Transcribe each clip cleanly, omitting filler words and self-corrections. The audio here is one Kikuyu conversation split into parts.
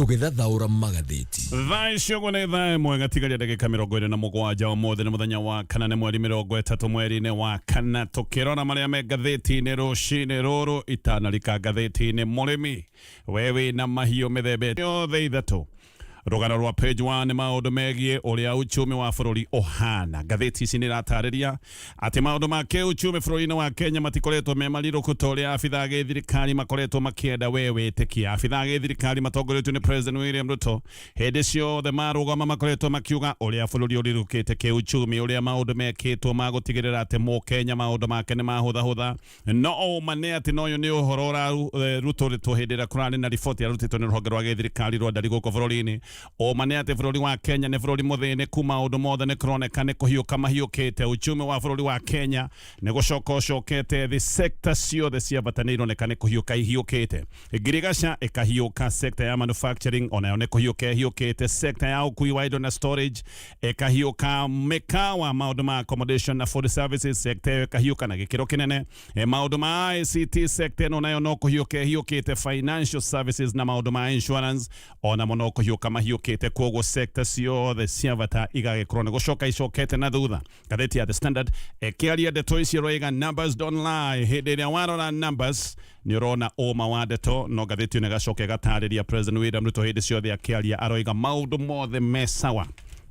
Tũgĩthathaũra magathĩti. Thaa icio ũguo nĩ thaa 1 gatigaria ndagĩka 27. Ũmũthĩ nĩ mũthenya wa kana, nĩ mweri 30 mweri-inĩ wa kana. Tũkĩrora marĩa me ngathĩti-inĩ rũcinĩ rũrũ, itanarika ngathĩti-inĩ, mũrĩmi we wĩna mahiũ mĩthemba yothe ithatũ. Rũgano rwa page 1 nĩ maũndũ megiĩ ũrĩa uchumi wa bũrũri ũhana. Ngathĩti ici nĩ iratarĩria atĩ maũndũ ma kĩuchumi bũrũri-inĩ wa Kenya matikoretwo me marirũku ta ũrĩa abithaa gĩthirikari makoretwo makĩenda we wĩtĩkie. Abithaa gĩthirikari matongoretio nĩ President William Ruto hĩndĩ ciothe marũgama makoretwo makiuga ũrĩa bũrũri ũrirũkĩte kĩuchumi, ũrĩa maũndũ mekĩtwo ma gũtigĩrĩra atĩ mũkenya maũndũ make nĩ mahũthahũtha. No ũma nĩ atĩ na ũyũ nĩ ũhoro ũrarutũrĩtwo hĩndĩ ĩrĩa kũrarĩ na riboti yarutĩtwo nĩ rũhonge rwa gĩthirikari rwa ndari gũkũ bũrũri-inĩ. Ũma nĩ atĩ bũrũri wa Kenya nĩ bũrũri mũthĩnĩku, maũndũ mothe nĩ kũroneka nĩ kũhiũka mahiũkĩte. Uchumi wa bũrũri wa Kenya nĩ gũcoka ũcokete thĩ, sector ciothe cia bata nĩ ironeka nĩ kũhiũka ihiũkĩte. Ngirigaca ĩkahiũka, sector ya manufacturing onayo nĩ kũhiũka ĩhiũkĩte, sector ya ũkui wa indo na storage ĩkahiũka, mĩkawa, maũndũ ma accommodation na food services, sector ĩyo ĩkahiũka na gĩkĩro kĩnene. Maũndũ ma ICT, sector ĩno nayo no kũhiũka ĩhiũkĩte, financial services na maũndũ ma insurance onamo no kũhiũka mahiũkĩte. Koguo sector ciothe cia bata igagĩkorwo nĩ gũcoka icokete na thutha. Ngathĩti ya The Standard ĩkĩaria ndeto icio ĩroiga numbers don't lie. Hĩndĩ ĩrĩa warora numbers nĩ ũrona ũma wa ndeto. No ngathĩti ĩno ĩgacoka ĩgatarĩria President William Ruto hĩndĩ ciothe akĩaria aroiga maũndũ mothe me sawa,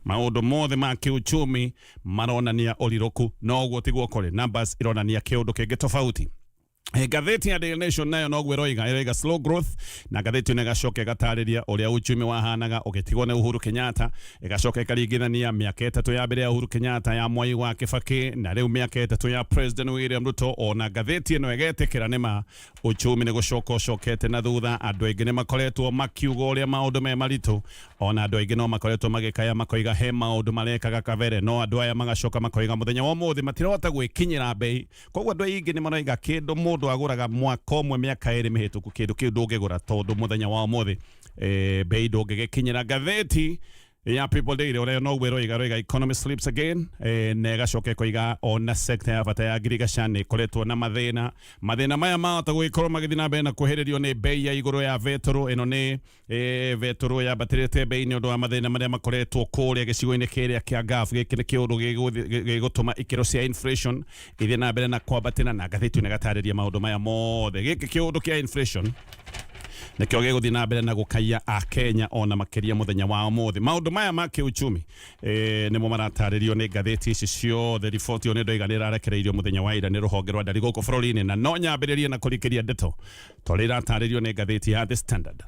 maũndũ mothe ma kĩuchumi maronania ũrirũku, no ũguo tiguo kũrĩ. Numbers ironania kĩũndũ kĩngĩ tofauti. Ngathĩti ya Daily Nation nayo noguo ĩroiga, ĩroiga slow growth, na ngathĩti ĩno ĩgacoka ĩgatarĩria ũrĩa uchumi wahanaga ũgĩtigwo nĩ Uhuru Kenyatta, ĩgacoka ĩkaringithania mĩaka 3 ya mbere ya Uhuru Kenyatta, ya Mwai wa Kibaki, na rĩu mĩaka 3 ya President William Ruto. Ona ngathĩti ĩno ĩgetĩkĩra nĩma uchumi nĩ gũcoka ũcokete na thutha. Andũ aingĩ nĩ makoretwo makiuga ũrĩa maũndũ me maritũ, ona andũ aingĩ no makoretwo magĩkaya makoiga he maũndũ marekaga kabere, no andũ aya magacoka makoiga mũthenya wa ũmũthĩ matirahota gwĩkinyĩra mbei. Koguo andũ aingĩ nĩ maroiga kĩndũ mũndũ agũraga mwaka ũmwe, mĩaka 2 mĩhĩtũku, kĩndũ kĩu ndũngĩgũra tondũ mũthenya wa ũmũthĩ bei ndũngĩgĩkinyĩra. Ngathĩti ya People Daily ũrĩa noguo ĩroiga, ĩroiga economy slips again, na ĩgacoka ĩkoiga ona sector ya bata ya ngirigaca nĩ ĩkoretwo na mathĩna. Mathĩna maya mahota gũgĩkorwo magĩthiĩ na mbere na kwĩhĩrĩrio nĩ bei ya igũrũ ya betũrũ. Ĩno nĩ betũrũ yambatĩrĩte bei nĩ ũndũ wa mathĩna marĩa makoretwo kũrĩa gĩcigo-inĩ kĩrĩa kĩa Gulf. Gĩkĩ nĩ kĩũndũ gĩgũtũma ikĩro cia inflation ithiĩ na mbere na kwambatĩra, na ngathĩti ĩno ĩgatarĩria maũndũ maya mothe. Gĩkĩ kĩũndũ kĩa inflation nĩkĩo gĩgũthiĩ na mbere na gũkaiya Akenya ona makĩria mũthenya wa ũmũthĩ. Maũndũ maya ma kĩuchumi nĩmo maratarĩrio nĩ ngathĩti ici ciothe. Riboti ĩyo nĩ ndoiga nĩ ĩrarekereirio mũthenya wa ira nĩ rũhonge rwa ndari gũkũ bũrũri-inĩ, na no nyambĩrĩrie na kũrikĩria ndeto tondũ ĩratarĩrio nĩ ngathĩti ya The Standard.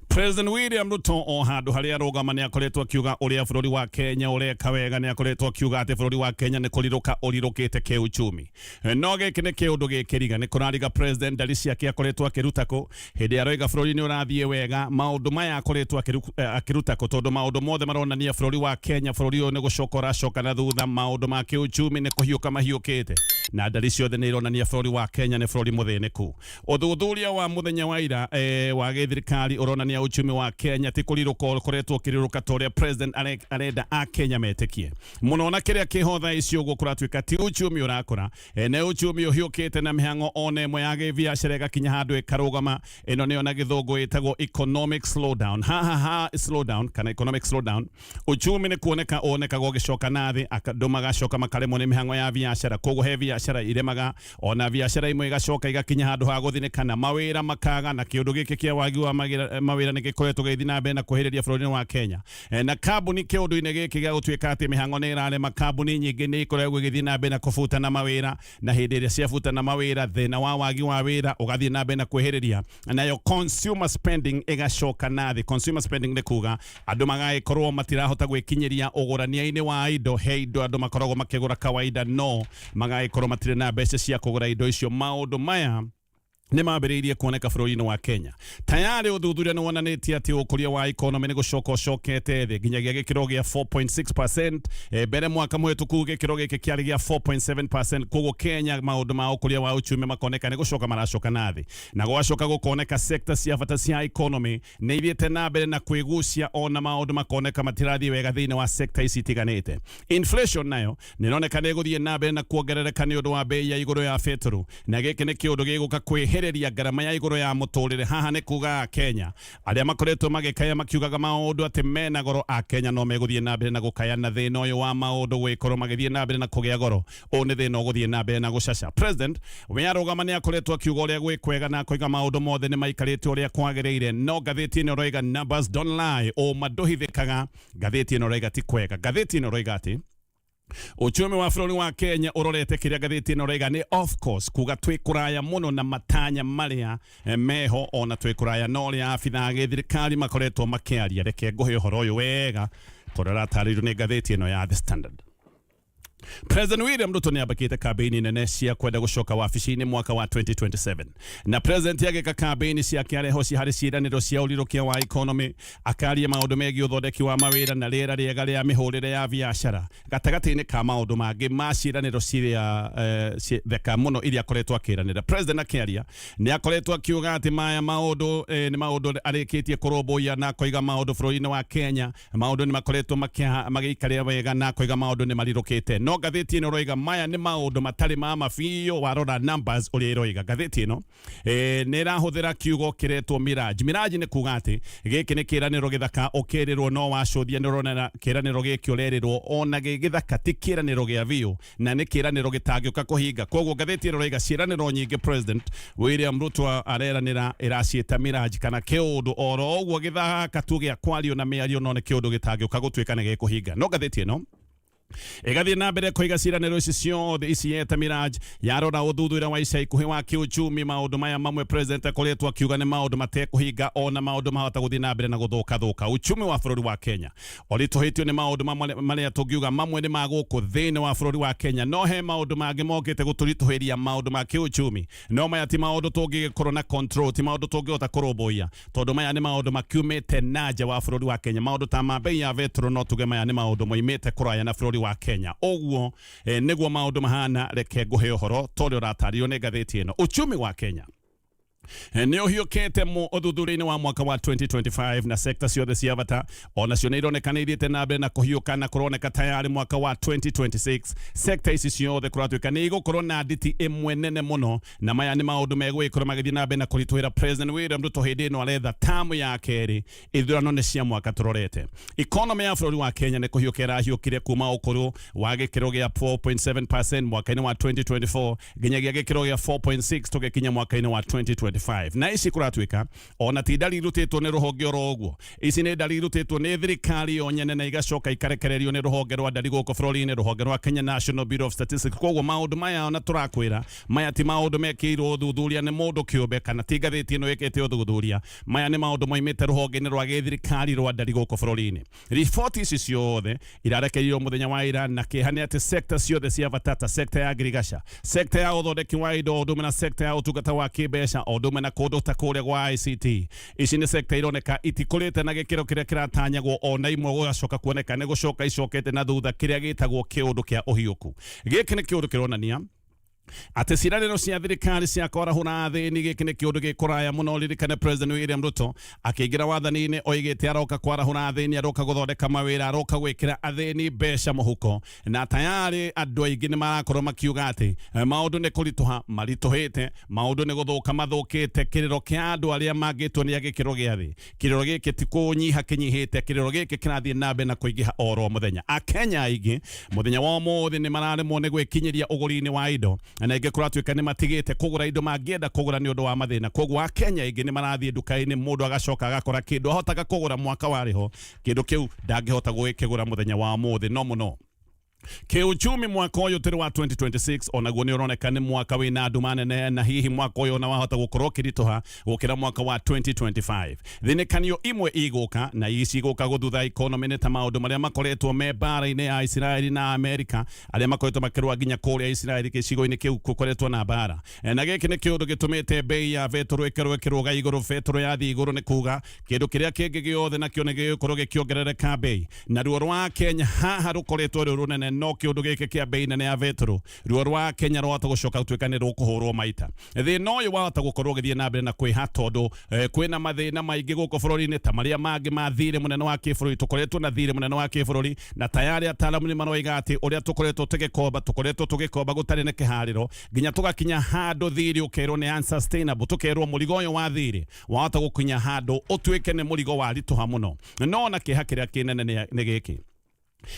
President William Ruto o handũ harĩa arũgama nĩ akoretwo akiuga ũrĩa bũrũri wa Kenya ũreka wega, nĩ akoretwo akiuga atĩ bũrũri wa Kenya nĩ kũrirũka ũrirũkĩte kĩuchumi. No gĩkĩ nĩ kĩũndũ gĩkĩriga, nĩ kũrariga president ndari ciake akoretwo akĩruta kũ hĩndĩ aroiga bũrũri nĩ ũrathiĩ wega. Maũndũ maya akoretwo akĩruta kũ? Tondũ maũndũ mothe maronania bũrũri wa Kenya, bũrũri ũyũ nĩ gũcoka ũracoka na thutha, maũndũ ma kĩuchumi nĩ kũhiũka mahiũkĩte, na ndari ciothe nĩ ironania bũrũri wa Kenya nĩ bũrũri mũthĩnĩku. Ũthuthuria wa mũthenya wa ira wa gĩthirikari ũronania uchumi wa Kenya ti kũrirũka ũkoretwo ũkĩrirũka ta ũrĩa president arenda Akenya metĩkie mũno. Na kĩrĩa kĩho thaa ici ũguo kũratuĩka ti uchumi ũrakũra, nĩ uchumi ũhiũkĩte na mĩhang'o ona ĩmwe ya gĩbiacara ĩgakinya handũ ĩkarũgama. Ĩno nĩyo na gĩthũngũ ĩtagwo economic slowdown. Haha ha slowdown kana economic slowdown, uchumi nĩ kuoneka wonekaga ũgĩcoka na thĩ, andũ magacoka makaremwo nĩ mĩhang'o ya biacara. Koguo he biacara iremaga, ona biacara imwe igacoka igakinya handũ ha gũthinĩkana, mawĩra makaga, na kĩũndũ gĩkĩ kĩa wagi wa mawĩra nĩ gĩkoretwo gĩgĩthiĩ na mbere na kwĩhĩrĩria bũrũri-inĩ wa Kenya. Na kambuni kĩũndũ-inĩ gĩkĩ gĩa gũtuĩka atĩ mĩhang'o nĩ ĩrarema, kambuni nyingĩ nĩ ikoragwo igĩthiĩ na mbere na kũbutana mawĩra, na hĩndĩ ĩrĩa ciabutana mawĩra, thĩna wa wagi wa wĩra ũgathiĩ na mbere na kwĩhĩrĩria, nayo consumer spending ĩgacoka na thĩ. Consumer spending nĩ kuga andũ magagĩkorwo matirahota gwĩkinyĩria ũgũrania-inĩ wa indo. He indo andũ makoragwo makĩgũra kawaida, no magagĩkorwo matirĩ na mbeca cia kũgũra indo icio. Maũndũ maya nĩ mambĩrĩirie kuoneka bũrũri-inĩ wa Kenya. Tayarĩ ũthuthuria nĩ wonanĩtie atĩ ũkũria wa economy nĩ gũcoka ũcokete thĩ nginyagia gĩkĩro gĩa 4.6%. Mbere mwaka mũhĩtũku gĩkĩro gĩkĩ kĩarĩ gĩa 4.7%. Koguo Kenya maũndũ ma ũkũria wa uchumi makoneka nĩ gũcoka maracoka na thĩ, na gwacoka gũkoneka sector cia bata cia economy nĩ ithiĩte na mbere na kwĩgucia, ona maũndũ makoneka matirathiĩ wega thĩinĩ wa sector ici itiganĩte. Inflation nayo nĩ ĩroneka nĩ ĩgũthiĩ na mbere na kuongerereka nĩ ũndũ wa bei ya igũrũ ya betũrũ, na gĩkĩ nĩ kĩũndũ gĩgũka kwĩhĩrĩria. Gũkirĩrĩria ngarama ya igũrũ ya mũtũrĩre. Haha nĩ kuga Kenya arĩa makoretwo magĩkaya makiugaga maũndũ atĩ mena goro, a Kenya no megũthiĩ na mbere na gũkaya na thĩna ũyũ wa maũndũ gwĩkorwo magĩthiĩ na mbere na kũgĩa goro. Ũũ nĩ thĩna ũgũthiĩ na mbere na gũcaca. President we arũgama nĩ akoretwo akiuga ũrĩa gwĩ kwega na akoiga maũndũ mothe nĩ maikarĩte ũrĩa kwagĩrĩire, no ngathĩti ĩno ĩroiga numbers don't lie, ũma ndũhithĩkaga. Ngathĩti ĩno ĩroiga ti kwega. Ngathĩti ĩno ĩroiga atĩ uchumi wa bũrũri wa Kenya ũrorete kĩrĩa ngathĩti ĩno ĩroiga nĩ of course kuga twĩ kũraya mũno na matanya marĩa meho, ona twĩ kũraya na ũrĩa abithaa a gĩthirikari makoretwo makĩaria. Reke ngũhe ũhoro ũyũ wega tondũ ũratarĩirio nĩ ngathĩti ĩno ya The Standard. President William Ruto nĩ ambakĩte kambĩini nene cia kwenda gũcoka wabici-inĩ mwaka wa 2027, na president agĩka kambĩini ciake areho harĩ ciĩranĩro cia ũrirũkia wa economy, akaria maũndũ megiĩ ũthondeki wa mawĩra na rĩera rĩega rĩa mĩhũrĩre ya biacara, gatagatĩ-inĩ ka maũndũ mangĩ ma ciĩranĩro ciria theka mũno iria akoretwo akĩranĩra. President akĩaria nĩ akoretwo akiuga atĩ maya maũndũ nĩ maũndũ arĩkĩtie kũrũmbũiya, na akoiga maũndũ bũrũri-inĩ wa Kenya maũndũ nĩ makoretwo magĩikarĩra wega, na akoiga maũndũ nĩ marirũkĩte. No ngathĩti ĩno ĩroiga maya nĩ maũndũ matarĩ ma mabiũ. Warora numbers ũrĩa ĩroiga, ngathĩti ĩno nĩ ĩrahũthĩra kiugo kĩretwo mirage. Mirage nĩ kuga atĩ gĩkĩ nĩ kĩranĩro gĩthaka ũkĩrĩrwo, no wacũthia nĩ ũrona kĩranĩro gĩkĩ ũrerĩrwo ona gĩ gĩthaka ti kĩranĩro gĩa biũ na nĩ kĩranĩro gĩtangĩũka kũhinga. Koguo ngathĩti ĩno ĩroiga ciĩranĩro nyingĩ President William Ruto areranĩra ĩraciĩta mirage, kana kĩũndũ oro ũguo gĩthaka tu gĩa kwario na mĩario, no nĩ kĩũndũ gĩtangĩũka gũtuĩka nĩ gĩkũhinga. No ngathĩti ĩno ĩgathiĩ na mbere kũiga ciĩranĩro ici ciothe ici yeta mirage. Yarora ũthuthuria wa ica ikuhĩ wa kĩuchumi, maũndũ maya mamwe president akoretwo akiuga nĩ maũndũ matekũhinga, ona maũndũ mahota gũthiĩ na mbere na gũthũka thũka. Uchumi wa bũrũri wa Kenya ũritũhĩtio nĩ maũndũ mamwe marĩa tũngiuga mamwe nĩ ma gũkũ thĩinĩ wa bũrũri wa Kenya, no he maũndũ mangĩ mokĩte gũtũritũhĩria maũndũ ma kĩuchumi. No maya ti maũndũ tũngĩgĩkorwo na control, ti maũndũ tũngĩhota kũrũmbũiya, tondũ maya nĩ maũndũ makiumĩte na nja wa bũrũri wa Kenya. Maũndũ ta ma bei ya betũrũ, no tuge maya nĩ maũndũ moimĩte kũraya na bũrũri wa Kenya. Ũguo nĩguo maũndũ mahana. Reke ngũhe ũhoro ta ũrĩa ũratarĩrio nĩ ngathĩti ĩno. Uchumi wa Kenya nĩ ũhiũkĩte mu ũthuthuria-inĩ wa mwaka wa 2025, na sekta ciothe cia bata onacio nĩ ironeka nĩ ithiĩte na mbere na kũhiũka, na kũroneka tayarĩ mwaka wa 2026 sekta ici ciothe kũratuĩka nĩ igũkorwo na nditi ĩmwe nene mũno. Na maya nĩ maũndũ megũgĩkorwo magĩthiĩ na mbere na kũritũhĩra President William Ruto hĩndĩ ĩno aretha tamu ya kerĩ. Ithurano nĩ cia mwaka tũrorete. Economy ya bũrũri wa Kenya nĩ kũhiũka ĩrahiũkire kuma ũkũrũ wa gĩkĩro gĩa 4.7% mwaka-inĩ wa 2024 nginyagia gĩkĩro gĩa 4.6 tũgĩkinya mwaka-inĩ wa 2025. Na ici kũratuĩka ona ti ndari irutĩtwo nĩ rũhonge oro ũguo, ici nĩ ndari irutĩtwo nĩ thirikari yo nyene na igacoka ikarekererio nĩ rũhonge rwa ndari gũkũ bũrũri-inĩ, rũhonge rwa Kenya National Bureau of Statistics. Koguo maũndũ maya ona tũrakwĩra maya ti maũndũ mekĩirwo ũthuthuria nĩ mũndũ kĩũmbe, kana ti ngathĩti ĩno ĩkĩte ũthuthuria. Maya nĩ maũndũ moimĩte rũhonge-inĩ rwa gĩthirikari rwa ndari gũkũ bũrũri-inĩ. Riboti ici ciothe irarekereirio mũthenya wa ira, na kĩeha nĩ atĩ sekta ciothe cia bata ta sekta ya ngirigaca, sekta ya ũthondeki wa indo, o ũndũ ũmwe na sekta ya ũtungata wa kĩmbeca, o ũndũ ũmwe na kũndũ ta kũrĩa gwa ICT, ici nĩ sekta ironeka itikũrĩte na gĩkĩro kĩrĩa kĩratanyagwo, ona imwe gũgacoka kuoneka nĩ gũcoka icokete na thutha kĩrĩa gĩtagwo kĩũndũ kĩa ũhiũku. Gĩkĩ nĩ kĩũndũ kĩronania atĩ ciĩranĩro cia thirikari cia kwarahũra athĩni, gĩkĩ nĩ kĩũndũ gĩkũraya mũno. Ririkane President William Ruto akĩingĩra wathani-inĩ oigĩte aroka kwarahũra athĩni, aroka gũthondeka mawĩra, aroka gwĩkĩra athĩni mbeca mũhuko, na tayarĩ andũ aingĩ nĩ marakorwo makiuga atĩ maũndũ nĩ kũritũha maritũhĩte, maũndũ nĩ gũthũka mathũkĩte. Kĩrĩro kĩa andũ arĩa mangĩtwo nĩ a gĩkĩro gĩa thĩ, kĩrĩro gĩkĩ ti kũnyiha kĩnyihĩte, kĩrĩro gĩkĩ kĩrathiĩ na mbere na kũingĩha oro mũthenya. Akenya aingĩ mũthenya wa ũmũthĩ nĩ mararemwo nĩ gwĩkinyĩria ũgũri-inĩ wa indo, na aingĩ kũratuĩka nĩ matigĩte kũgũra indo mangĩenda kũgũra nĩ ũndũ wa mathĩna. Koguo Akenya aingĩ nĩ marathiĩ nduka-inĩ, mũndũ agacoka agakora kĩndũ ahotaga kũgũra mwaka warĩho, kĩndũ kĩu ndangĩhota gũgĩkĩgũra mũthenya wa ũmũthĩ. No mũno kĩuchumi mwaka ũyũ tũrĩ wa 2026 onaguo nĩ ũroneka nĩ mwaka wĩna nduma nene, na hihi mwaka ũyũ ona wahota gũkorwo ũkĩritũha gũkĩra mwaka wa 2025. Thinĩkanio imwe igũka na ici igũka gũthutha economy nĩ ta maũndũ marĩa makoretwo me mbara-inĩ ya Isiraeli na Amerika, arĩa makoretwo makĩrũa nginya kũrĩa Isiraeli gĩcigo-inĩ kĩu gũkoretwo na mbara. Na gĩkĩ nĩ kĩũndũ gĩtũmĩte bei ya betũrũ ĩkorwo ĩkĩrũga igũrũ. Betũrũ yathiĩ igũrũ nĩ kuga kĩndũ kĩrĩa kĩngĩ gĩothe nakĩo nĩ gĩgũkorwo gĩkĩongerereka bei, na ruo rwa Kenya haha rũkoretwo rwĩ rũnene. No kĩũndũ gĩkĩ kĩa bei nene ya betũrũ, ruo rwa Kenya rwahota gũcoka gũtuĩka nĩ rũkũhũrwo maita. Thĩna ũyũ wahota gũkorwo ũgĩthiĩ na mbere na kwĩha tondũ kwĩna mathĩna maingĩ gũkũ bũrũri-inĩ ta marĩa mangĩ ma thirĩ mũnene wa kĩbũrũri. Tũkoretwo na thirĩ mũnene wa kĩbũrũri na tayarĩ ataaramu nĩ maroiga atĩ ũrĩa tũkoretwo tũgĩkomba, tũkoretwo tũgĩkomba gũtarĩ na kĩharĩro nginya tũgakinya handũ thirĩ ũkerwo nĩ unsustainable, tũkerwo mũrigo ũyũ wa thirĩ wahota gũkinya handũ ũtuĩke nĩ mũrigo waritũha mũno. No ona kĩeha kĩrĩa kĩnene nĩ gĩkĩ,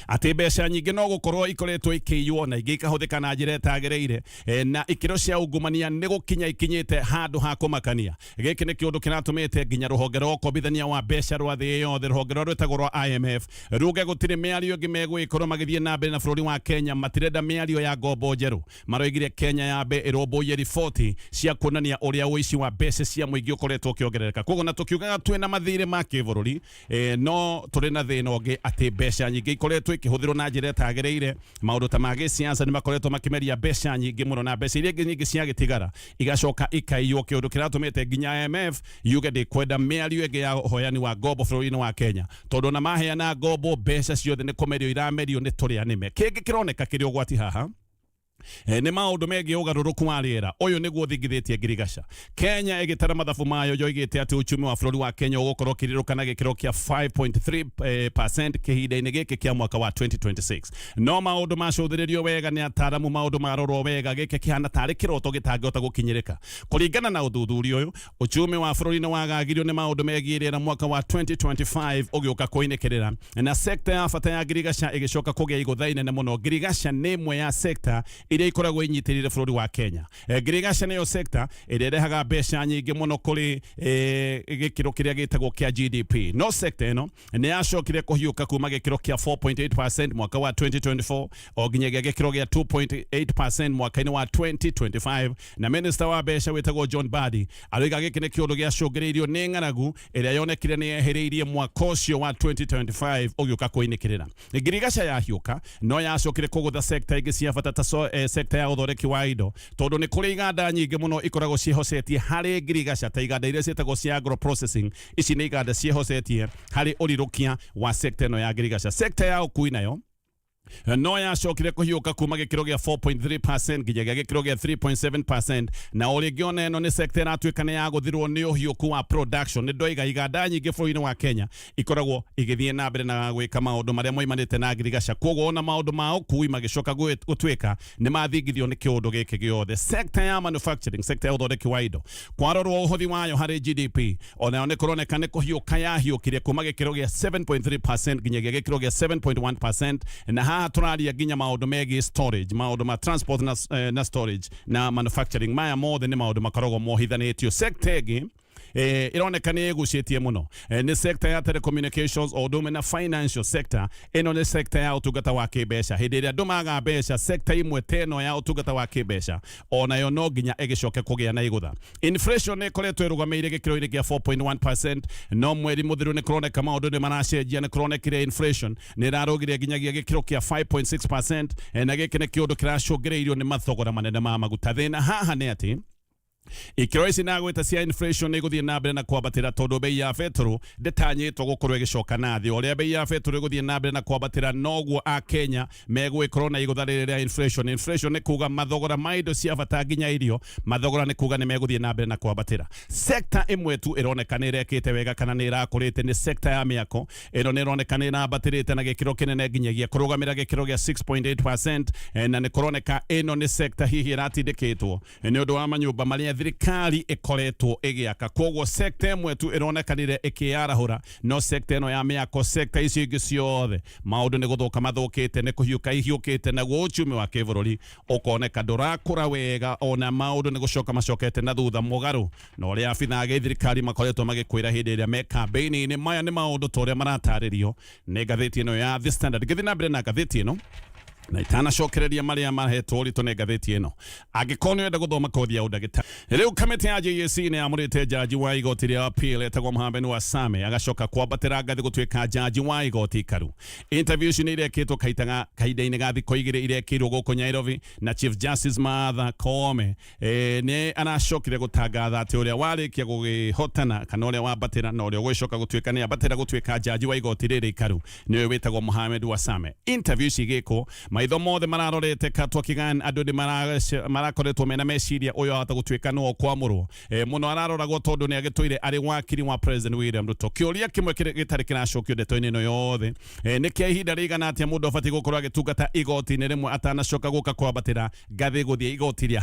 atĩ mbeca nyingĩ no gũkorwo ikoretwo ikĩiywo na ingĩ ikahũthĩka na njĩra ĩtagĩrĩire, na ikĩro cia ungumania nĩ gũkinya ikinyĩte handũ ha kũmakania. Gĩkĩ nĩ kĩũndũ kĩratũmĩte nginya rũhonge rwa ũkombithania wa mbeca rwa thĩ yothe, rũhonge rũrĩa rwĩtagwo rwa IMF, ruge gũtirĩ mĩario ĩngĩ megũgĩkorwo magĩthiĩ na mbere na bũrũri wa Kenya. Matirenda mĩario ya ngombo njerũ. Maroigire Kenya yambe ĩrũmbũiye riboti cia kuonania ũrĩa ũici wa mbeca cia mũingĩ ũkoretwo ũkĩongerereka. Koguo na tũkiugaga twĩna mathirĩ ma kĩbũrũri, no tũrĩ na thĩna ũngĩ atĩ mbeca nyingĩ ikoretwo ikĩhũthĩrwo na njĩra ĩtagĩrĩire. Maũndũ ta ma gĩsiasa nĩ makoretwo makĩmeria mbeca nyingĩ mũno, na mbeca iria ingĩ nyingĩ ciagĩtigara igacoka ikaiywo, kĩũndũ kĩratũmĩte nginya IMF yuge ndĩkwenda mĩario ĩngĩ ya ũheani wa ngombo bũrũri-inĩ wa Kenya, tondũ ona maheana ngombo mbeca ciothe nĩ kũmerio iramerio nĩ tũrĩa nĩme. Kĩngĩ kĩroneka kĩrĩ ũgwati haha nĩ maũndũ megiĩ ũgarũrũku wa rĩera. Ũyũ nĩguo ũthingithĩtie ngirigaca. Kenya ĩgĩtara mathabu mayo yoigĩte atĩ uchumi wa bũrũri wa Kenya ũgũkorwo ũkĩrirũka na gĩkĩro kĩa 5.3% kĩhinda-inĩ gĩkĩ kĩa mwaka wa 2026. No maũndũ macũthĩrĩrio wega nĩ ataaramu, maũndũ marorwo wega, gĩkĩ kĩhana tarĩ kĩroto gĩtangĩhota gũkinyĩrĩka. Kũringana na ũthuthuria ũyũ, uchumi wa bũrũri nĩ wagagirio nĩ maũndũ megiĩ rĩera mwaka wa 2025 ũgĩũka kũinĩkĩrĩra, na sekta ya bata ya ngirigaca ĩgĩcoka kũgĩa igũtha inene mũno. Ngirigaca nĩ ĩmwe ya sekta iria ikoragwo inyitĩrĩire bũrũri wa Kenya. Ngirigaca nĩyo sekta ĩrĩa ĩrehaga mbeca nyingĩ mũno kũrĩ gĩkĩro kĩrĩa gĩtagwo kĩa GDP. No sekta ĩno nĩ yacokire kũhiũka kuma gĩkĩro kĩa 4.8% mwaka wa 2024 o nginyagia gĩkĩro gĩa 2.8% mwaka-inĩ wa 2025. Na minister wa mbeca wĩtagwo John Mbadi aroiga gĩkĩ nĩ kĩũndũ gĩacũngĩrĩirio nĩ ng'aragu ĩrĩa yonekire nĩ yehereirie mwaka ũcio wa 2025 ũgĩũka kũinĩkĩrĩra. Ngirigaca yahiũka no yacokire kũgũtha sekta ingĩ cia bata ta sekta ya ũthondeki wa indo, tondũ nĩ kũrĩ iganda nyingĩ mũno ikoragwo ciĩhocetie harĩ ngirigaca, ta iganda iria ciĩtagwo cia agro processing. Ici nĩ iganda ciĩhocetie harĩ ũrirũkia wa sekta ĩno ya ngirigaca. Sekta ya ũkui nayo no yacokire kũhiũka kuma gĩkĩro gĩa 4.3% nginyagia gĩkĩro gĩa 3.7%. Na o rĩngĩ ona ĩno nĩ sekta ĩratuĩka nĩ yagũthirwo nĩ ũhiũku wa production. Nĩ ndoiga iganda nyingĩ bũrũri-inĩ wa Kenya ikoragwo igĩthiĩ na mbere na gwĩka maũndũ marĩa moimanĩte na ngirigaca, koguo ona maũndũ ma ũkui magĩcoka gũtuĩka nĩ mathingithio nĩ kĩũndũ gĩkĩ gĩothe. Sekta ya manufacturing, sekta ya ũthondeki wa indo, kwarorwo ũhũthi wayo harĩ GDP, onayo nĩ kũroneka nĩ kũhiũka yahiũkire kuma gĩkĩro gĩa 7.3% nginyagia gĩkĩro gĩa 7.1%. Na haha tũraria nginya maũndũ megiĩ storage, maũndũ ma transport na storage na manufacturing. Maya mothe nĩ maũndũ makoragwo mohithanĩtio. Sekta ĩngĩ ironeka nĩ ĩgucĩtie mũno nĩ sector ya telecommunications o ũndũ ũmwe na financial sector. Ĩno nĩ sector ya ũtungata wa kĩmbeca. Hĩndĩ ĩrĩa andũ maga mbeca, sector imwe ta ĩno ya ũtungata wa kĩmbeca onayo no nginya ĩgĩcoke kũgĩa na igũtha. Inflation nĩ ĩkoretwo ĩrũgamĩire gĩkĩro-inĩ kĩa 4.1%, no mweri mũthiru nĩ kũroneka maũndũ nĩ maracenjia. Nĩ kũronekire inflation nĩ ĩrarũgire nginyagia gĩkĩro kĩa 5.6%, na gĩkĩ nĩ kĩũndũ kĩracũngĩrĩirio nĩ mathogora manene ma maguta. Thĩna haha nĩ atĩ ikĩro ici na gwĩta cia inflation nĩ igũthiĩ na mbere na kwambatĩra, tondũ bei ya betũrũ ndĩtanyĩtwo gũkorwo ĩgĩcoka na thĩ. Ũrĩa bei ya betũrũ ĩgũthiĩ na mbere na kwambatĩra, noguo a Kenya megũgĩkorwo na igũtha rĩrĩ rĩa inflation. Inflation nĩ kuga mathogora ma indo cia bata nginya irio, mathogora nĩ kuga nĩ megũthiĩ na mbere na kwambatĩra. Sekta ĩmwe tu ĩroneka nĩ ĩrekĩte wega kana nĩ ĩrakũrĩte nĩ sekta ya mĩako. Ĩno nĩ ĩroneka nĩ ĩrambatĩrĩte na gĩkĩro kĩnene nginyagia kũrũgamĩra gĩkĩro gĩa 6.8%, na nĩ kũroneka ĩno nĩ sekta hihi ĩratindĩkĩtwo nĩ ũndũ wa manyũmba marĩa thirikari ĩkoretwo ĩgĩaka. Koguo sekta ĩmwe tu ĩronekanire ĩkĩyarahũra no sekta ĩno ya mĩako. Sekta icio ingĩ ciothe maũndũ nĩ gũthũka mathũkĩte, nĩ kũhiũka ihiũkĩte, naguo uchumi wa kĩbũrũri ũkoneka ndũrakũra wega, ona maũndũ nĩ gũcoka macokete na thutha mũgarũ na ũrĩa abithaa a gĩthirikari makoretwo magĩkwĩra hĩndĩ ĩrĩa me kambĩini-inĩ. Maya nĩ maũndũ ta ũrĩa maratarĩrio nĩ ngathĩti ĩno ya The Standard. Ngĩthiĩ na mbere na ngathĩti ĩno na itanacokereria marĩa mahetwo ũritũ nĩ ngathĩti ĩno, angĩkorwo nĩ ũrenda gũthoma kothi ya ũndagĩtarĩ, rĩu kamĩtĩ ya JSC nĩ yamũrĩte jaji wa igoti rĩa appeal etagwo Mohamed Wasame agacoka kwambatĩra ngathĩ gũtuĩka jaji wa igoti ikaru. Interview ici nĩ irekĩtwo kahinda-inĩ ga thikũ igĩrĩ irekĩirwo gũkũ Nairobi, na Chief Justice Martha Koome nĩ aracokire gũtangatha atĩ ũrĩa warĩkia gũgĩhotana kana ũrĩa wambatĩra na ũrĩa ũgũgĩcoka gũtuĩka nĩ ambatĩra gũtuĩka jaji wa igoti rĩrĩ ikaru nĩwe wĩtagwo Mohamed Wasame. Interview ici igĩkwo Maitho mothe mararorete Katwa Kigan, andũ nĩ marakoretwo mena meciria ũyũ ahota gũtuĩka nĩwe ũkwamũrwo. Mũno araroragwo tondũ nĩ agĩtũire arĩ wakiri wa President William Ruto. Kĩũria kĩmwe gĩtarĩ kĩracokio ndeto-inĩ ĩno yothe, nĩ kĩa ihinda rĩigana atĩa mũndũ abatiĩ gũkorwo agĩtungata igoti-inĩ rĩmwe atanacoka gũka kwambatĩra ngathĩ gũthiĩ igoti rĩa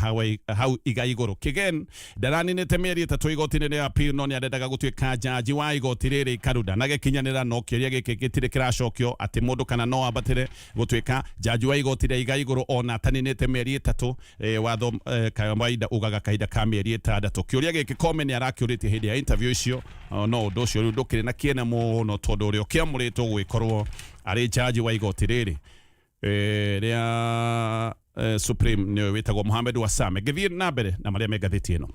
hau iga igũrũ. Kigen ndaraninĩte mĩeri 3 igoti-inĩ rĩa appeal, no nĩ arendaga gũtuĩka jaji wa igoti rĩrĩ ikaru. Ndanagĩkinyanĩra, no kĩũria gĩkĩ gĩtirĩ kĩracokio atĩ mũndũ kana no ambatĩre gũtuĩka jaji wa igoti rĩa iga igũrũ ona ataninĩte mĩeri 3. Watho kawaida ugaga kahinda ka mĩeri 6. Kĩũria gĩkĩ Koome nĩ arakĩũrĩtie hĩndĩ ya interview icio, no ũndũ ũcio rĩu ndũkĩrĩ na kĩene mũno tondũ ũrĩa ũkĩamũrĩtwo gũgĩkorwo arĩ jaji wa igoti rĩrĩ rĩa Supreme nĩwe wĩtagwo Mohamed Wasame. Ngĩthiĩ na mbere na marĩa me ngathĩti ĩno,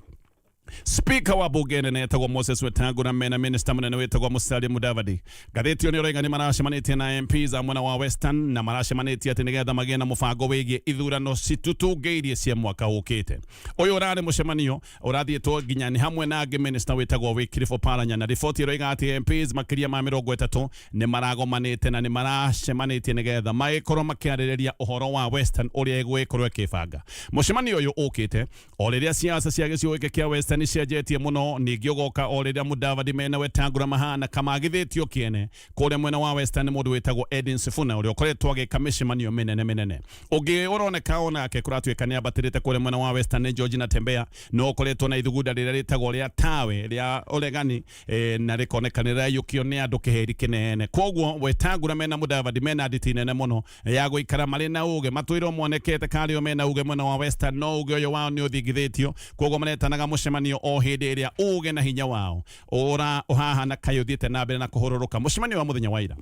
Speaker wa bunge nene etagwo Moses Wetangula mena minister munene wĩtagwo Musalia Mudavadi, ngathĩti ĩyo nĩ ũroiga nĩ maracemanĩtie na MPs a mwena wa Western, na maracemanĩtie atĩ nĩgetha magĩe na mũbango wĩgiĩ ithurano citutungĩirie cia mwaka ũkĩte. Ũyũ ũrarĩ mũcemanio ũrathiĩtwo nginya nĩ hamwe na angĩ minister wĩtagwo Wycliffe Oparanya, na riboti ĩroiga atĩ MPs makĩria ma 30 nĩ maragomanĩte na nĩ maracemanĩtie nĩgetha magĩkorwo makĩarĩrĩria ũhoro wa Western ũrĩa ĩgũgĩkorwo ĩkĩbanga. Mũcemanio ũyũ ũkĩte o rĩrĩa siasa cia gĩcigo gĩkĩ kĩa Western cianjetie mũno, ningĩ ũgoka o rĩrĩa Mudavadi mena Wetangula mahana kamagithĩtio kĩene kũrĩa mwena wa Western mũndũ wĩtagwo Edwin Sifuna ũrĩa ũkoretwo agĩka mĩcemanio mĩnene mĩnene. Ũngĩ ũroneka onake kũratuĩka nĩ ambatĩrĩte kũrĩa mwena wa Western nĩ George Natembeya, no ũkoretwo na ithugunda rĩrĩa rĩtagwo rĩa tawe rĩa ũregani, na rĩkoneka nĩ rĩraiyũkio nĩ andũ kĩheri kĩnene. Koguo Wetangula mena Mudavadi mena nditi nene mũno ya gũikara marĩ na uge, matũirwo monekete karĩo mena uge mwena wa Western, no uge ũyũ wao nĩ ũthingithĩtio. Koguo maretanaga mũcemanio o hĩndĩ ĩrĩa uge na hinya wao ũra ũhahana kaĩ ũthiĩte na mbere na kũhũrũrũka. Mũcemanio wa mũthenya wa ira,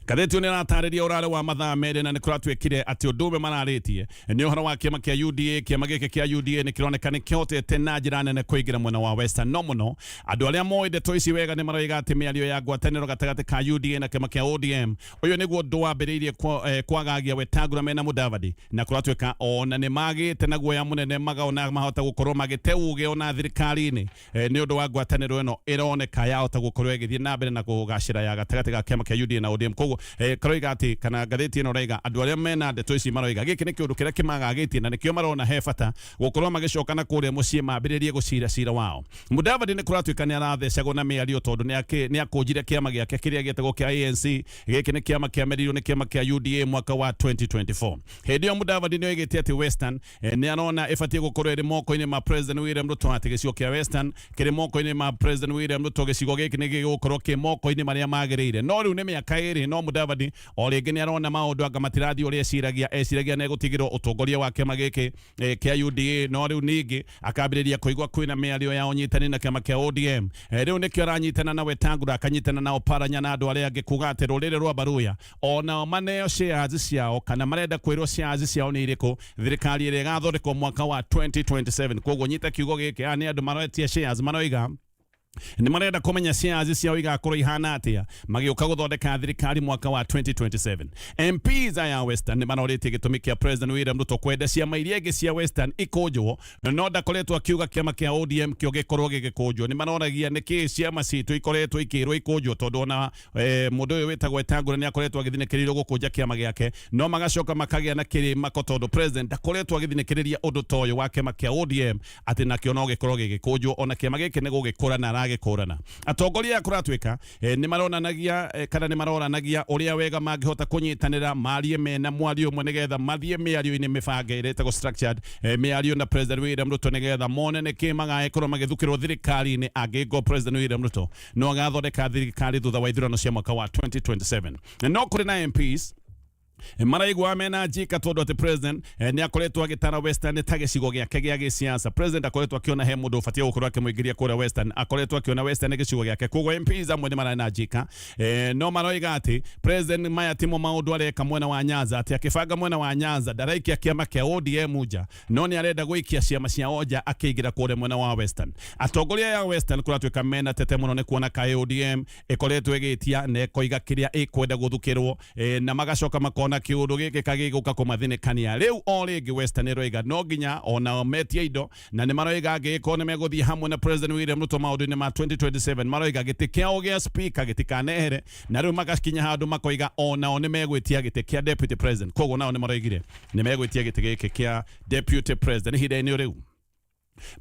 ngathĩti ĩyo nĩ ĩratarĩria ũrarĩ wa mathaa 2, na nĩ kũratuĩkire atĩ ũndũ ũmwe mararĩtie nĩ ũhoro wa kĩama kĩa UDA. Kĩama gĩkĩ kĩa UDA nĩ kĩroneka nĩ kĩhotete na njĩra nene kũingĩra mwena wa Western, no mũno andũ arĩa moĩ ndeto ici wega nĩ maroiga atĩ mĩario ya ngwatanĩro gatagatĩ ka UDA na kĩama kĩa ODM, ũyũ nĩguo ũndũ wambĩrĩirie kwagagia Wetangula mena Mudavadi, na kũratuĩka ona nĩ magĩte na guoya mũnene magaona mahota gũkorwo magĩte uge ona thirikari-inĩ, nĩ ũndũ wa ngwatanĩro ĩno ĩroneka yahota gũkorwo ĩgĩthiĩ na mbere na kũgacĩra ya gatagatĩ ga kĩama kĩa UDA na ODM. Koguo karoiga atĩ kana ngathĩti ĩno ĩroiga andũ arĩa mena ndeto ici maroiga gĩkĩ nĩ kĩũndũ kĩrĩa kĩmagagĩtie, na nĩkĩo marona he bata gũkorwo magĩcoka na kũrĩa mũciĩ mambĩrĩrie gũcira cira wao. Mudavadi nĩ kũratuĩka nĩ arathecagwo na mĩario tondũ nĩ akũnjire kĩama gĩake kĩrĩa gĩtagwo kĩa ANC. Gĩkĩ nĩ kĩama kĩamerirwo nĩ kĩama kĩa UDA mwaka wa 2024. Hĩndĩ ĩyo Mudavadi nĩ oigĩte atĩ Western nĩ arona ĩbatiĩ gũkorwo ĩrĩ moko-inĩ ma President William Ruto, atĩ gĩcigo kĩa Western kĩrĩ moko-inĩ ma President William Ruto, gĩcigo gĩkĩ nĩ gĩgũkorwo kĩ moko-inĩ marĩa magĩrĩire. No rĩu nĩ mĩaka 2, no Mudavadi o rĩngĩ nĩ arona maũndũ anga matirathiĩ ũrĩa eciragia. Eciragia nĩ egũtigĩrwo ũtongoria wa kĩama gĩkĩ kĩa UDA, no rĩu ningĩ akambĩrĩria kũigua kwĩna mĩario ya ũnyitani na kĩama kĩa ODM. Rĩu nĩkĩo aranyitana na Wetangula, akanyitana na Oparanya na andũ arĩa angĩ kuga atĩ rũrĩrĩ rwa Baruya onao maneo shares ciao, kana marenda kwĩrwo shares ciao nĩ irĩkũ thirikari ĩrĩa ĩgathondekwo mwaka wa 2027. Koguo nyita kiugo gĩkĩ, aya nĩ andũ maretia shares, maroiga nĩ marenda kũmenya shares ciao igakorwo ihana atĩa magĩũka gũthondeka thirikari mwaka wa 2027. MPs aya Western nĩ marorĩtie gĩtũmi kĩa President William Ruto kwenda ciama iria ingĩ cia Western ikũnjwo, no ndakoretwo akiuga kĩama kĩa ODM kĩo gĩkorwo gĩgĩkũnjwo. Nĩ maroragia nĩkĩ ciama citũ ikoretwo ikĩrwo ikũnjwo, tondũ ona mũndũ ũyũ wĩtagwo Wetangula nĩ akoretwo agĩthinĩkĩrĩrio gũkũnja kĩama gĩake, no magacoka makagĩa na kĩrĩmako tondũ president ndakoretwo agĩthinĩkĩrĩria ũndũ ta ũyũ wa kĩama kĩa ODM atĩ nakĩo no gĩkorwo gĩgĩkũnjwo, ona kĩama gĩkĩ nĩ gũgĩkũrana aragĩkũrana. Atongoria aya kũratuĩka nĩ maronanagia, kana nĩ maroranagia ũrĩa wega mangĩhota kũnyitanĩra marie mena mwario ũmwe nĩgetha mathiĩ mĩario-inĩ mĩbange ĩrĩa ĩtagwo structured mĩario na President William Ruto, nĩgetha mone nĩkĩ magagĩkorwo magĩthukĩrwo thirikari-inĩ angĩkorwo President William Ruto no agathondeka thirikari thutha wa ithurano cia mwaka wa 2027. No kũrĩ na MPs maraigua mena njika tondũ atĩ president nĩ akoretwo agĩtara Western ta gĩcigo gĩake gĩa gĩsiasa. President akoretwo akĩona he mũndũ ũbatiĩ gũkorwo akĩmũingĩria kũrĩa Western, akoretwo akĩona Western nĩ gĩcigo gĩake. Koguo MPs amwe nĩ mararĩ na njika, no maroiga atĩ president maya timo maũndũ areka mwena wa Nyanza, atĩ akĩbanga mwena wa Nyanza ndaraikia kĩama kĩa ODM nja, no nĩ arenda gũikia ciama cia nja akĩingĩra kũrĩa mwena wa Western. Atongoria ya Western kũratuĩka mena tete mũno nĩ kuona kaĩ ODM ĩkoretwo ĩgĩtia na ĩkoiga kĩrĩa ĩkwenda gũthukĩrwo, na magacoka makona Makona kiundu giki kagiguka kumathinikania riu. O ringi Western iroiga no nginya ona metie indo, na nĩ maroiga angĩgĩkorwo nĩ megũthiĩ hamwe na President William Ruto maũndũ-inĩ ma 2027, maroiga gĩtĩ kĩao gĩa speaker gĩtikanehere, na rĩu magakinya handũ makoiga onao nĩ megwĩtia gĩtĩ kĩa deputy president. Koguo nao nĩ maroigire nĩ megwĩtia gĩtĩ gĩkĩ kĩa deputy president. Ihinda-inĩ rĩu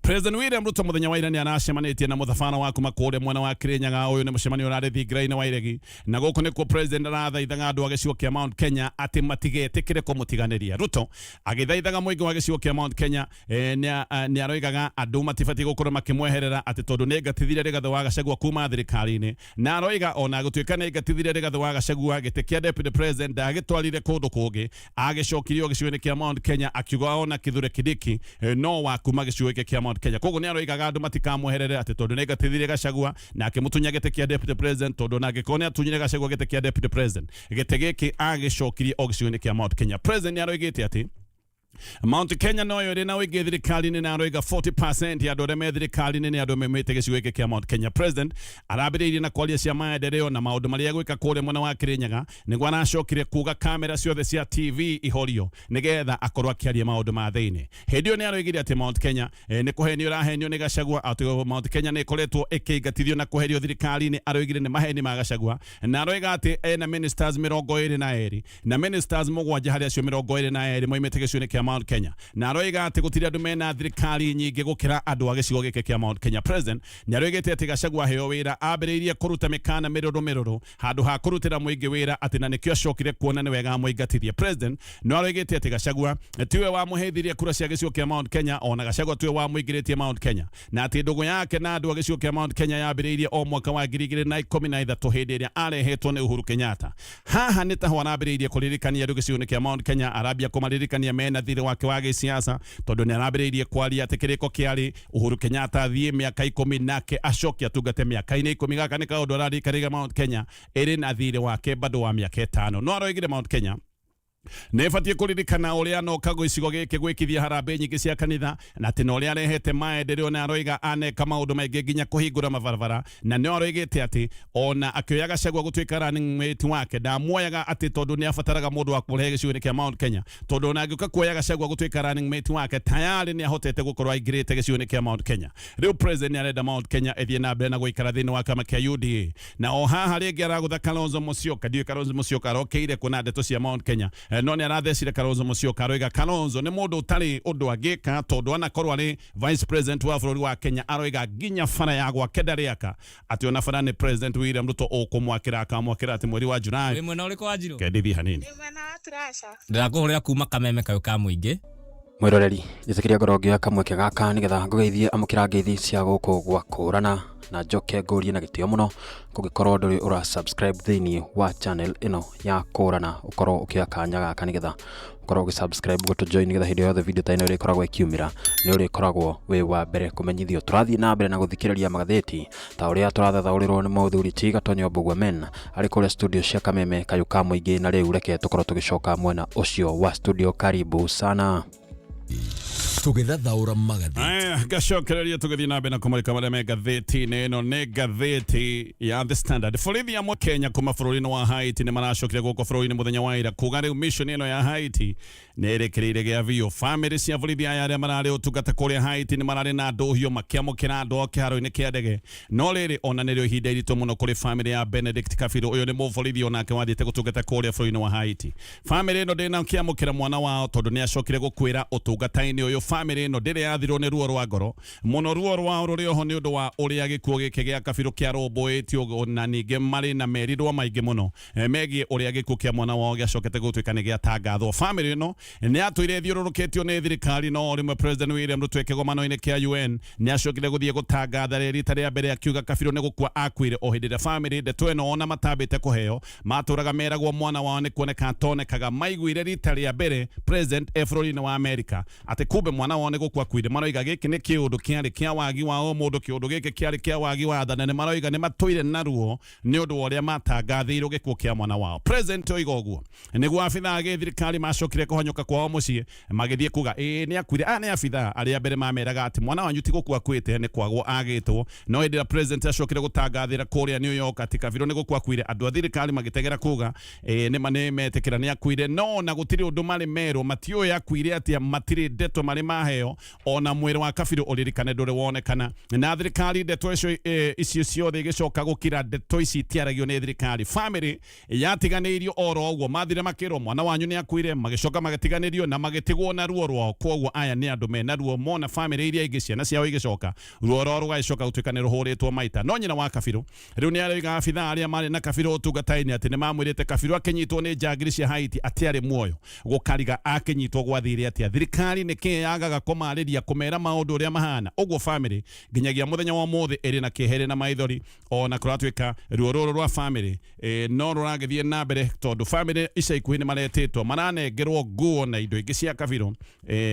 President William Ruto muthenya wa ira nĩ aracemanĩtie na mũthabana wa kuma kũrĩa mwena wa Kirinyaga. Ũyũ nĩ mũcemanio ũrarĩ thingira-inĩ wa Iregi, na gũkũ nĩkuo president arathaithaga andũ a gĩcigo kĩa Mount Kenya atĩ matigetĩkĩre kũmũtiganĩria. Ruto agĩthaithaga mũingĩ wa gĩcigo kĩa Mount Kenya, nĩ aroigaga andũ matibatiĩ gũkorwo makĩmweherera atĩ tondũ nĩ aingatithirie Rigathĩ wa Gachagua kuma thirikari-inĩ, na aroiga ona gũtuĩka nĩ aingatithirie Rigathĩ wa Gachagua, gĩtĩ kĩa deputy president ndagĩtwarire kũndũ kũngĩ, agĩcokirio gĩcigo-inĩ kĩa Mount Kenya, akiuga ona Kithure Kindiki no wa kuma gĩcigo gĩkĩ kĩa Mount Kenya. Koguo nĩ aroigaga andũ matikamweherere atĩ tondũ nĩ aingatithirie Gachagua na akĩmũtunya gĩtĩ kĩa deputy president, tondũ ona angĩkorwo nĩ atunyire Gachagua gĩtĩ kĩa deputy president, gĩtĩ gĩkĩ agĩcokirie o gĩcigo-inĩ kĩa Mount Kenya. President nĩ aroigĩte atĩ Mount Kenya noyo ĩrĩ na ũingĩ thirikari-inĩ, na aroiga 40% ya andũ arĩa me thirikari-inĩ nĩ andũ maumĩte gĩcigo gĩkĩ kĩa Mount Kenya. President arambĩrĩirie na kwaria cia maendeleo na maũndũ marĩa egwĩka kũrĩa mwena wa Kirinyaga, nĩguo aracokire kuga kamera ciothe cia TV ihorio nĩgetha akorwo akĩaria maũndũ ma thĩinĩ. Hĩndĩ ĩyo nĩ aroigire atĩ Mount Kenya nĩ kũhenio ĩrahenio nĩ Gachagua, atĩ Mount Kenya nĩ ĩkoretwo ĩkĩingatithio na kweherio thirikari-inĩ. Aroigire nĩ maheni ma Gachagua, na aroiga atĩ ena ministers 22, na ministers 7 harĩ acio 22 moimĩte gĩcigo-inĩ kĩa Mount Kenya, na aroiga atĩ gũtirĩ andũ mena thirikari nyingĩ gũkĩra andũ a gĩcigo gĩkĩ kĩa Mount Kenya. President nĩ aroigĩte atĩ Gachagua aheo wĩra ambĩrĩirie kũruta mĩkana mĩrũrũ mĩrũrũ handũ ha kũrutĩra mũingĩ wĩra, atĩ na nĩkĩo acokire kuona nĩ wega amũingatithie. President no aroigĩte atĩ Gachagua tiwe wamũheithirie kura cia gĩcigo kĩa Mount Kenya, ona Gachagua tiwe wamũingĩrĩtie Mount Kenya, na atĩ ndũgũ yake na andũ a gĩcigo kĩa Mount Kenya yambĩrĩirie o mwaka wa 2013 hĩndĩ ĩrĩa arehetwo nĩ Uhuru Kenyatta. Haha nĩ taho arambĩrĩirie kũririkania andũ gĩcigo-inĩ kĩa Mount Kenya, arambia kũmaririkania mena thirĩ wake wa gĩsiasa, tondũ nĩ arambĩrĩirie kwaria atĩ kĩrĩko kĩarĩ Uhuru Kenyatta athiĩ mĩaka 10 nake acoke atungate mĩaka-inĩ 10. Gaka nĩ kaũndũ ararikanĩire Mount Kenya ĩrĩ na thirĩ wake bado wa mĩaka 5. No aroigire Mount Kenya nä batiä kå ririkana å rä a noka gĩcigo gĩkĩ gwĩkithia harambĩ nyingĩ cia kanitha, na atĩ na ũrĩa arehete maendeleo, na aroiga aneka maũndũ maingĩ nginya kũhingũra mabarabara, na nĩ aroigĩte atĩ ona akĩoya Gachagua gũtuĩka running mate wake ndamuoyaga atĩ tondũ nĩ abataraga mũndũ wa kũrehe gĩcigo-inĩ kĩa Mount Kenya, tondũ ona angĩũka kuoya Gachagua gũtuĩka running mate wake tayari nĩ ahotete gũkorwo aingĩrĩte gĩcigo-inĩ kĩa Mount Kenya. Rĩu president nĩ arenda Mount Kenya ĩthiĩ na mbere na gũikara thĩinĩ wa kĩama kĩa UDA, na o haha rĩngĩ aragũtha Kalonzo Musyoka. Ndiũĩ Kalonzo Musyoka arokeire kuona ndeto cia Mount Kenya, no nĩ arathecire Kalonzo Musyoka. Aroiga Kalonzo nĩ mũndũ ũtarĩ ũndũ angĩka, tondũ anakorwo arĩ vice president wa bũrũri wa Kenya, aroiga nginya bara ya gwake ndarĩaka, atĩ ona bara nĩ President William Ruto ũkũmwakĩra, akamwakĩra atĩ mweri wa Julai. Wĩ mwena ũrĩkũ wa Njirũ? Kendithie hanini. Ndĩ mwena wa Turasha. Ndĩrakũhũrĩra kuma kameme kayũ ka mũingĩ. Mwiroreri, njĩtĩkĩria ngorwo ngĩoya kamweke gaka nĩgetha ngũgeithie, amũkĩra ngeithi cia gũkũ gwa kũrana, na njoke ngũrie na gĩtĩo mũno, kũngĩkorwo ndũrĩ ũra subscribe thĩinĩ wa channel ĩno ya kũrana, ũkorwo ũkĩoya kanya gaka nĩgetha ũkorwo ũgĩ subscribe, gũtũ join, nĩgetha hĩndĩ yothe video ta ĩno ĩrĩkoragwo ĩkiumĩra nĩ ũrĩkoragwo wĩ wa mbere kũmenyithio. Tũrathiĩ na mbere na gũthikĩrĩria magathĩti ta ũrĩa tũrathathaũrĩrwo nĩ mũthuri ti Gatonyo Mbugua Men arĩ kũrĩa studio cia Kameme kayũ ka mũingĩ. Na rĩu reke tũkorwo tũgĩcoka mwena ũcio wa studio. Karibu sana. Tũgĩthathaũra magathĩti. Aya, ngacokereria tũgĩthiĩ na mbere na kũmũrĩka marĩa me ngathĩti-inĩ. Ĩno nĩ ngathĩti ya The Standard. Borithi amwe Kenya kuma bũrũri-inĩ wa Haiti nĩ maracokire gũkũ bũrũri-inĩ mũthenya wa ira kuga rĩu mission ĩno ya Haiti nĩ ĩrĩkĩrĩire gĩa biũ. Famĩlĩ cia borithi aya arĩa mararĩ ũtungata kũrĩa Haiti nĩ mararĩ na ndũhio makĩamũkĩra andũ ao kĩharo-inĩ kĩa ndege, no rĩrĩ ona nĩrĩo ihinda iritũ mũno kũrĩ famĩlĩ ya Benedict Kabiru. Ũyũ nĩ mũborithi onake wathiĩte gũtungata kũrĩa bũrũri-inĩ wa Haiti. Famĩlĩ ĩno ndĩnakĩamũkĩra mwana wao tondũ nĩ acokire gũkuĩra ũtungata-inĩ ũyũ. Famĩlĩ ĩno ndĩrĩ yathirwo nĩ ruo rwa ngoro mũno, ruo rwao rũrĩ oho nĩ ũndũ wa ũrĩa gĩkuũ gĩkĩ gĩa Kabiru kĩarũmbũĩtio, na ningĩ marĩ na merirwo maingĩ mũno megiĩ ũrĩa gĩkuũ kĩa mwana wao gĩacokete gũtuĩka nĩ gĩatangathwo. Famĩlĩ ĩno nĩ yatũire ĩthiũrũrũkĩtio nĩ thirikari, no rĩmwe President William Ruto kĩgomano-inĩ kĩa UN nĩ acokire gũthiĩ gũtangatha rĩ rita rĩa mbere, akiuga Kabiru nĩ gũkua akuire, o hĩndĩ ĩrĩa famĩlĩ ndeto ĩno ona matambĩte kũheo matũraga meragwo mwana wao nĩ kuoneka atonekaga. Maiguire rita rĩa mbere president e bũrũri-inĩ wa Amerika atĩ kumbe mwana Mwana wao nĩ gũkua akuire. Maroiga gĩkĩ nĩ kĩũndũ kĩarĩ kĩa wagi wa ũmũndũ, kĩũndũ gĩkĩ kĩarĩ kĩa wagi wa tha, na nĩ maroiga nĩ matũire na ruo nĩ ũndũ wa ũrĩa matangathĩirwo gĩkuũ kĩa mwana wao. President oiga ũguo nĩguo abithaa a gĩthirikari macokire kũhanyũka kwao mũciĩ magĩthiĩ kuga ĩĩ nĩ akuire. Aya nĩ abithaa arĩa mbere mameraga atĩ mwana wanyu ti gũkua akuĩte, nĩ kwagwo agĩtwo. No hĩndĩ ĩrĩa president acokire gũtangathĩra kũrĩa New York atĩ Kabirũ nĩ gũkua akuire, andũ a thirikari magĩtegera kuga ĩĩ nĩma nĩ metĩkĩra nĩ akuire, no na gũtirĩ ũndũ marĩ merwo, matiũĩ akuire atĩa, matirĩ ndeto marĩ maheo, ona mwĩrĩ wa Kabirũ ũririkane ndũrĩ wonekana. Na thirikari ndeto icio icio ciothe igĩcoka gũkira, ndeto ici itiaragio nĩ thirikari. Family yatiganĩirio oro ũguo, mathire makĩrwo mwana wanyu nĩ akuire, magĩcoka magĩtiganĩrio na magĩtigwo na ruo rwao. Koguo aya nĩ andũ mena ruo, mona family iria ingĩ ciana ciao igĩcoka, ruo rwao rũgagĩcoka gũtuĩka nĩ rũhũrĩtwo maita. No nyina wa Kabirũ rĩu nĩ aroiga abithaa arĩa marĩ na Kabirũ ũtungata-inĩ atĩ nĩ mamwĩrĩte Kabirũ akĩnyitwo nĩ njangiri cia Haiti atiarĩ muoyo. Gũkariga akĩnyitwo gwathire atĩa? Thirikari nĩ kĩĩ yagaga kũmarĩria, kũmera maũndũ ũrĩa mahana ũguo? Family nginyagia mũthenya wa ũmũthĩ ĩrĩ na kĩeha, ĩrĩ na maithori, ona kũratuĩka ruo rũrũ rwa family no rũragĩthiĩ na mbere, tondũ family ica ikuhĩ nĩ maretĩtwo, maranengerwo nguo na indo ingĩ cia Kabirũ.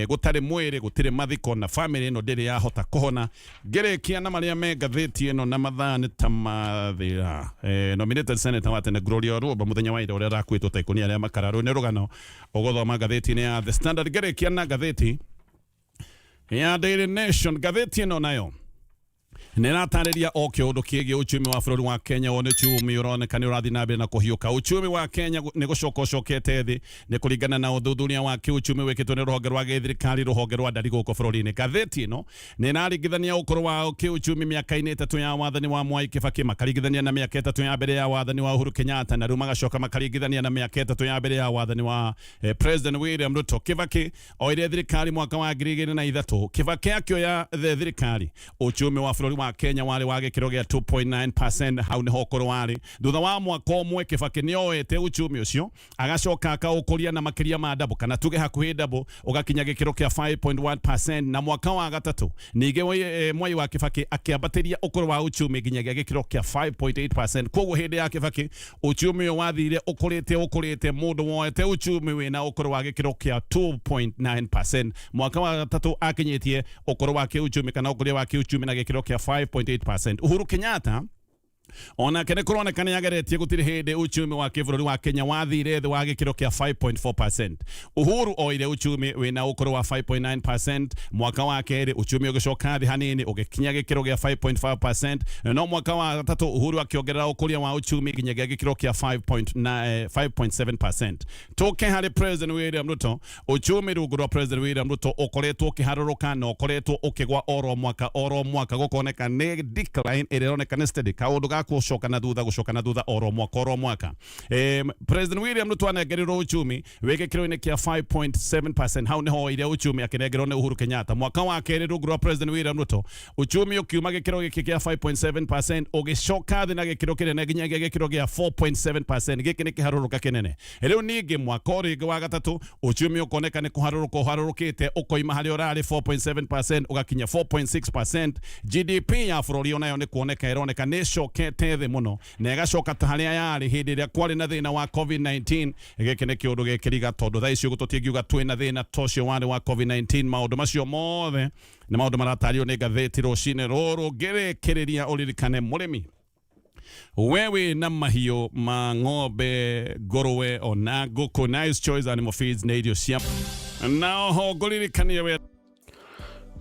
Gũtarĩ mwĩrĩ, gũtirĩ mathiko, na family ĩno ndĩrĩ yahota kũhona. Ngĩrĩkia na marĩa me ngathĩti ĩno na mathaa nĩ ta mathira. Nominated senator wa tene Gloria Orwoba mũthenya wa ira ũrĩa arakuĩtwo ta ikũnia rĩa makara, rũu nĩ rũgano ũgũthoma ngathĩti-inĩ ya The Standard. Ngĩrĩkia na ngathĩti ya Daily Nation, ngathĩti ĩno nayo nĩ ĩratarĩria o kĩũndũ kĩgiĩ uchumi wa bũrũri wa Kenya. Wo nĩ uchumi ũroneka nĩ ũrathiĩ na mbere na kũhiũka. Uchumi wa Kenya nĩ gũcoka ũcokete thĩ, nĩ kũringana na ũthuthuria wa kĩuchumi wĩkĩtwo nĩ rũhonge rwa gĩthirikari, rũhonge rwa ndari gũkũ bũrũri-inĩ. Ngathĩti ĩno nĩ ĩraringithania ũkũrũ wa kĩuchumi mĩaka-inĩ 3 ya wathani wa Mwai Kibaki, makaringithania na mĩaka 3 ya mbere ya wathani wa Uhuru Kenyatta, na rĩu magacoka makaringithania na mĩaka 3 ya mbere ya wathani wa President William Ruto. Kibaki oire thirikari mwaka wa 2003. Kibaki akĩoya thirikari, uchumi wa bũrũri wa Kenya warĩ wa gĩkĩro gĩa 2.9%, hau nĩho ũkũrũ warĩ. Thutha wa mwaka ũmwe Kibaki nĩ oete uchumi ũcio agacoka akaũkũria na makĩria ma double, kana tuge hakuhĩ double, ũgakinya gĩkĩro kĩa 5.1%. Na mwaka wa gatatũ ningĩ Mwai wa Kibaki akĩambatĩria ũkũrũ wa uchumi nginyagia gĩkĩro kĩa 5.8%. Koguo hĩndĩ ya Kibaki uchumi ũyũ wathire ũkũrĩte ũkũrĩte, mũndũ woete uchumi wĩna ũkũrũ wa gĩkĩro kĩa 2.9%, mwaka wa gatatũ akinyĩtie ũkũrũ wa kĩuchumi kana ũkũria wa kĩuchumi na gĩkĩro kĩa 5.8%. Uhuru Kenyatta onake nĩ kũroneka nĩ ageretie, gũtirĩ hĩndĩ uchumi wa kĩbũrũri wa Kenya wathire thĩ wa gĩkĩro kĩa 5.4%. Uhuru oire uchumi wĩna ũkũrũ wa 5.9%. Mwaka wa kerĩ uchumi ũgĩcoka thĩ hanini ũgĩkinya gĩkĩro gĩa 5.5%, no mwaka wa gatatũ Uhuru akĩongerera ũkũria wa uchumi nginyagia gĩkĩro kĩa 5.7%. Tũke harĩ President William Ruto, uchumi rungu rwa President William Ruto ũkoretwo ũkĩharũrũka na ũkoretwo ũkĩgwa oro mwaka oro mwaka, gũkoneka nĩ decline ĩrĩa ĩroneka nĩ steady, kaũndũ ga gũcoka na thutha, gũcoka na thutha oro mwaka oro mwaka. President William Ruto anengerirwo uchumi wĩ gĩkĩro-inĩ kĩa 5.7%, hau nĩho oire uchumi akĩnengerwo nĩ Uhuru Kenyatta. Mwaka wa kerĩ rungu rwa President William Ruto uchumi ũkiuma gĩkĩro gĩkĩ kĩa 5.7% ũgĩcoka thĩ na gĩkĩro kĩnene nginyagia gĩkĩro gĩa 4.7%. Gĩkĩ nĩ kĩharũrũka kĩnene. Rĩu ningĩ mwaka ũrĩngĩ wa gatatũ uchumi ũkoneka nĩ kũharũrũka ũharũrũkĩte, ũkoima harĩa ũrarĩ 4.7% ũgakinya 4.6%. GDP ya bũrũri onayo nĩ kuoneka ĩroneka nĩ ĩcokete thĩ mũno na ĩgacoka ta harĩa yarĩ hĩndĩ ĩrĩa kwarĩ na thĩna wa COVID-19. Gĩkĩ nĩ kĩũndũ gĩkĩriga, tondũ thaa ici ũguo tũtingiuga twĩna thĩna ta ũcio warĩ wa COVID-19. Maũndũ macio mothe nĩ maũndũ maratario nĩ ngathĩti rũcinĩ rũrũ. Ngĩrĩkĩrĩria, ũririkane mũrĩmi wewe na mahiũ ma ng'ombe, ngũrwe ona ngũkũ, Nice Choice Animal Feeds nĩ irio cia na oho ngũririkanie we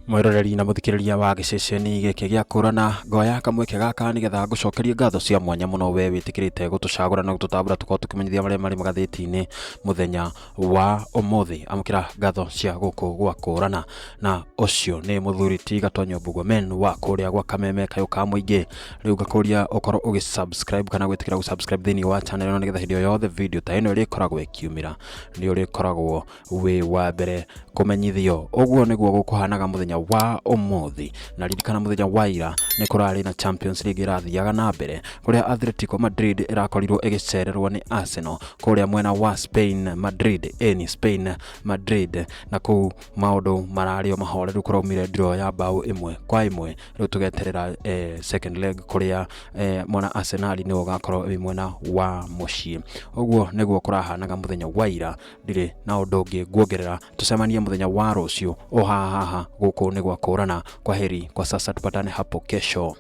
Mwĩroreri na mũthikĩrĩria wa gĩceceni gĩkĩ gĩa Kũrana, ngoya kamweke gaka nĩgetha ngũcokerie ngatho cia mwanya mũno we wĩtĩkĩrĩte gũtũcagũra na gũtũtambũra tũkorwo tũkĩmenyithia marĩa marĩ magathĩti-inĩ mũthenya wa ũmũthĩ. Amũkĩra ngatho cia gũkũ gwa Kũrana. Na ũcio nĩ mũthuri ti Gatonyo Mbugua wa kũrĩa gwa Kameme kayũ ka mũingĩ. Rĩu ngakũria ũkorwo ũgĩ-subscribe kana gwĩtĩkĩra gũ-subscribe thĩinĩ wa channel ĩno, nĩgetha hĩndĩ o yothe video ta ĩno ĩrĩkoragwo ĩkiumĩra nĩ ũrĩkoragwo wĩ wa mbere kũmenyithio. Ũguo nĩguo gũkũhanaga mũthenya wa ũmũthĩ. Na ririkana mũthenya wa ira nĩ kũrarĩ na Champions League ĩrathiaga na mbere kũrĩa Atletico Madrid ĩrakorirwo ĩgĩcererwo nĩ Arsenal kũrĩa mwena wa Spain Madrid, ĩni Spain Madrid, na kũu maũndũ mararĩ o mahoreru, kũraumire draw ya mbaũ 1-1. Rĩu tũgeterera second leg kũrĩa mwena Arsenal nĩwe ũgakorwo wĩ mwena wa mũciĩ. Ũguo nĩguo kũrahanaga mũthenya wa ira. Ndirĩ na ũndũ ũngĩ nguongerera, tũcemanie mũthenya wa rũciũ o haha haha gũkũ nĩ gwa kũrana. Kwa heri kwa sasa, tupatane hapo kesho.